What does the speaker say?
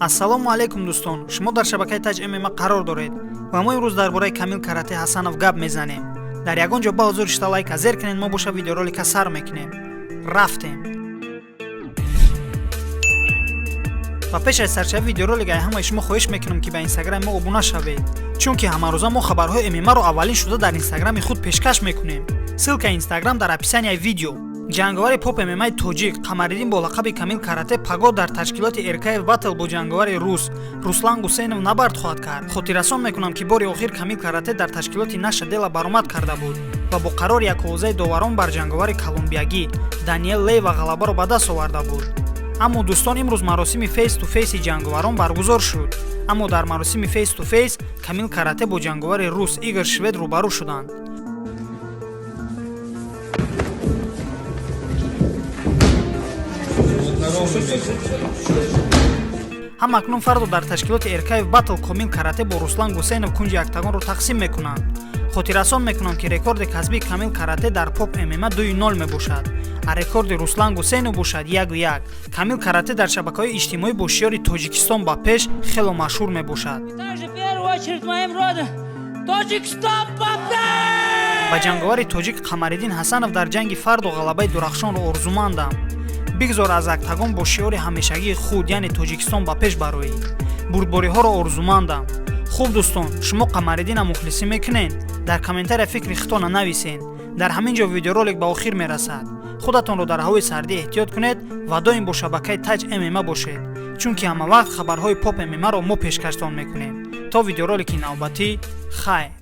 Ассалому алайкум, дӯстон! Шумо дар шабакаи Таҷ ММА қарор доред ва мо имрӯз дар бораи Камил Карате Ҳасанов гап мезанем. Дар ягон ҷо ба ҳузур шита, лайка зер кунед. Мо боша видеоролика сар мекунем. Рафтем. Ва пеш аз саршави видеоролик ай ҳамаи шумо хоҳиш мекунам, ки ба инстаграми мо обуна шавед, чунки ҳамарӯза мо хабарҳои ММАро аввалин шуда дар инстаграми худ пешкаш мекунем. Ссылкаи инстаграм дар описанияи видео. Ҷанговари поп ММАи тоҷик Қамариддин бо лақаби Камил Карате пагоҳ дар ташкилоти РКФ Батл бо ҷанговари рус Руслан Гусейнов набард хоҳад кард. Хотиррасон мекунам, ки бори охир Камил Карате дар ташкилоти Наша Дела баромад карда буд ва бо қарори яковозаи доварон бар ҷанговари колумбиягӣ Даниэл Лейва ғалабаро ба даст оварда буд. Аммо, дӯстон, имрӯз маросими face to face и ҷанговарон баргузор шуд. Аммо дар маросими face to face Камил Карате бо ҷанговари рус Игор Швед рӯбарӯ шуданд. Ҳам акнун фардо дар ташкилоти РКФ Батл Комил Карате бо Руслан Гусейнов кунҷи яктагонро тақсим мекунанд. Хотиррасон мекунам, ки рекорди касбии Камил Карате дар поп ММА 2-0 мебошад, а рекорди Руслан Гусейнов бошад 1-1. Камил Карате дар шабакаҳои иҷтимоӣ бо шиёри «Тоҷикистон ба пеш» хело машҳур мебошад. Тоҷикистон ба пеш! Ба ҷанговари тоҷик Қамариддин Ҳасанов дар ҷанги фардо ғалабаи дурахшонро орзумандам. Бигзор аз октагон бо шиёри ҳамешагии худ, яъне «Тоҷикистон ба пеш» бароӣ. Бурдбориҳоро орзумандам. Хуб, дӯстон, шумо Қамариддина мухлисӣ мекунед? Дар комментария фикри худтона нависен. Дар ҳамин ҷо видеоролик ба охир мерасад. Худатонро дар ҳавои сардӣ эҳтиёт кунед ва доим бо шабакаи Таҷ ММА бошед, чунки ҳама вақт хабарҳои поп ММАро мо пешкаштон мекунем. То видеоролики навбатӣ, хайр.